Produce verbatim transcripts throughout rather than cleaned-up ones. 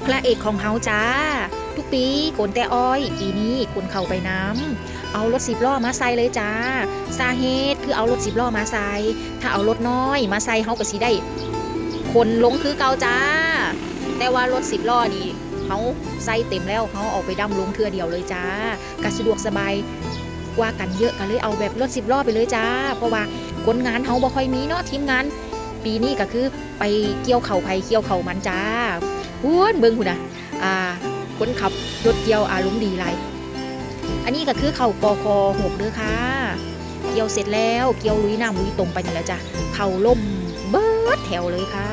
พระเอกของเฮาจ้า ทุกปีขนแต่อ้อย ปีนี้ขนเข้าไปนำ เอารถสิบล้อมาใส่เลยจ้า สาเหตุคือเอารถสิบล้อมาใส่ ถ้าเอารถน้อยมาใส่เฮาก็สิได้ขนลงคือเก่าจ้า แต่ว่ารถสิบล้อนี่เฮาใส่เต็มแล้ว เฮาเอาไปดำลงเทื่อเดียวเลยจ้า ก็สะดวกสบายกว่ากันเยอะ ก็เลยเอาแบบรถสิบล้อไปเลยจ้า เพราะว่าคนงานเฮาบ่ค่อยมีเนาะ ทีมงาน ปีนี้ก็คือไปเกี่ยวเข้าไผเกี่ยวเข้ามันจ้า พู้น เบิ่งพู้นน่ะ อ่า คนขับรถเกี่ยวอารมณ์ดีหลาย อันนี้ก็คือเข้า ปค หก เด้อค่ะ เกี่ยวเสร็จแล้ว เกี่ยวลุยน้ำลุยตมไปนี่แหละจ้ะ เข้าล่มเบิดแถวเลยค่ะ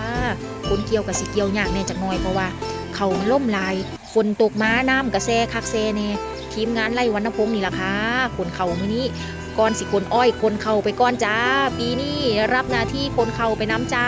คนเกี่ยวก็สิเกี่ยวยากแหน่จักหน่อย เพราะว่าเข้ามันล่มหลาย ฝนตกมาน้ำก็แซ่คักแซ่แน่ ทีมงานไร่วรรณพงษ์นี่ล่ะค่ะ ขนเข้ามื้อนี้ ก่อนสิขนอ้อยขนเข้าไปก่อนจ้า ปีนี้รับหน้าที่ขนเข้าไปนำจ้า